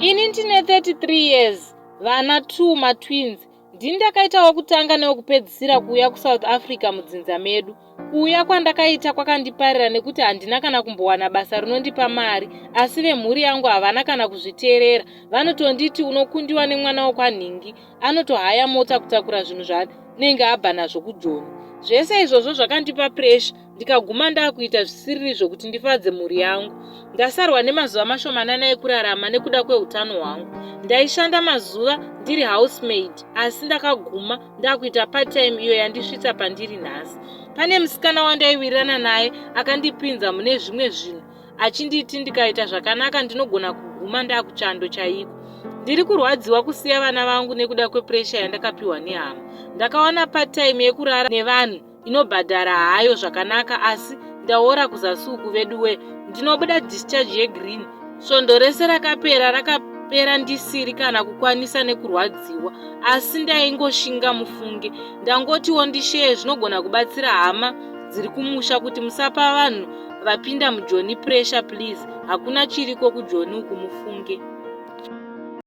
Ini ndine 33 years, vana 2 matwins. Ndini ndakaita wokutanga newokupedzisira kuuya kuSouth Africa mudzinza medu. Kuuya kwandakaita kwakandiparira nekuti handina kana kumbowana basa rinondipa mari, asi vemhuri yangu havana kana kuzviteerera. Vanotonditi unokundiwa nemwana wokwanhingi anotohaya mota kutakura zvinhu zvaanenge abva nazvo kuJoni. Zvese izvozvo zvakandipa pressure ndikaguma ndakuita zvisiriri zvokuti ndifadze mhuri yangu. Ndasarwa nemazuva mashomanana ekurarama nekuda kweutano hwangu. Ndaishanda mazuva ndiri housemaid asi ndakaguma ndakuita part time iyo yandisvitsa pandiri nhasi. Pane musikana wandaiwirirana naye akandipinza mune zvimwe zvinhu achinditi ndikaita zvakanaka ndinogona kuguma ndakuchando chaiko. Ndiri kurwadziwa kusiya vana vangu nekuda kwepuresha yandakapiwa nehama. Ndakawana part time yekurara nevanhu inobhadhara hayo zvakanaka asi ndaora kuzasi uku veduwee. Ndinobuda discharge yegreen. Svondo rese rakapera rakapera ndisiri kana kukwanisa nekurwadziwa asi ndaingoshinga mufunge. Ndangotiwo ndisheye zvinogona kubatsira hama dziri kumusha kuti musapa vanhu vapinda mujoni pressure please. Hakuna chiriko kujoni uku mufunge.